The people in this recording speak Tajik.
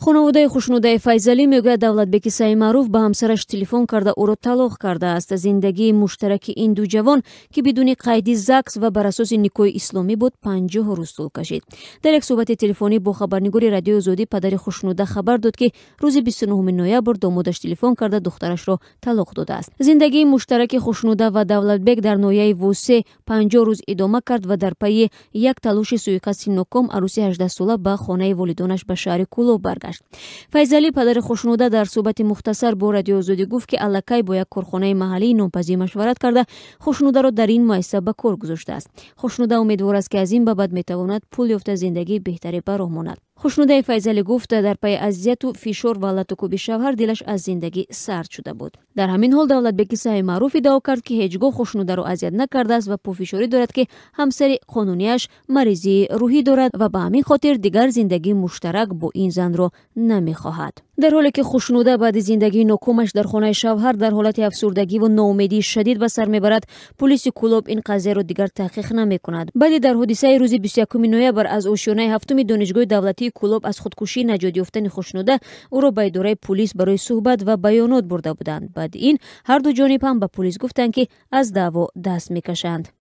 Хонаводаи Хушнудаи Файзалӣ мегӯяд, Давлатбеки Саимаъруф ба ҳамсараш телефон карда, ӯро талоқ кардааст. Зиндагии муштараки ин ду ҷавон, ки бидуни қайди ЗАГС ва бар асоси никоҳи исломӣ буд, 50 рӯз тӯл кашид. Дар як суҳбати телефонӣ бо хабарнигори Радиои Озодӣ падари Хушнуда хабар дод, ки рӯзи 29 ноябр домодаш телефон карда, духтарашро талоқ додааст. Зиндагии муштараки Хушнуда ва Давлатбек дар ноҳияи Восе 50 рӯз идома кард ва дар пайи як талоши суиқасди ноком арӯси 18-сола ба хонаи волидонаш ба шаҳри Кӯлоб баргашт. Файзалӣ, падари Хушнуда, дар суҳбати мухтасар бо Радиои Озодӣ гуфт, ки аллакай бо як корхонаи маҳаллии нонпазӣ машварат карда, Хушнударо дар ин муассиса ба кор гузоштааст. Хушнуда умедвор аст, ки аз ин ба баъд метавонад пул ёфта, зиндагии беҳтаре ба роҳ монад. Хушнудаи Файзалӣ гуфт, дар пайи азияту фишор ва латукӯби шавҳар дилаш аз зиндагӣ сард шуда буд. Дар ҳамин ҳол Давлатбеки Саимаъруф иддао кард, ки ҳеҷ гоҳ Хушнударо азият накардааст ва пофишорӣ дорад, ки ҳамсари қонунияш маризии рӯҳӣ дорад ва ба ҳамин хотир дигар зиндагии муштарак бо ин занро намехоҳад. Дар ҳоле ки Хушнуда баъди зиндагии нокомаш дар хонаи шавҳар дар ҳолати афсурдагиву ноумедии шадид ба сар мебарад, пулиси Кӯлоб ин қазияро дигар таҳқиқ намекунад. Баъди дар ҳодисаи рӯзи 21 ноябр аз ошёнаи ҳафтуми Донишгоҳи давлатии Кӯлоб аз худкушӣ наҷот ёфтани Хушнуда, ӯро ба идораи пулис барои суҳбат ва баёнот бурда буданд. Баъди ин ҳар ду ҷониб ҳам ба пулис гуфтанд, ки аз даъво даст мекашанд.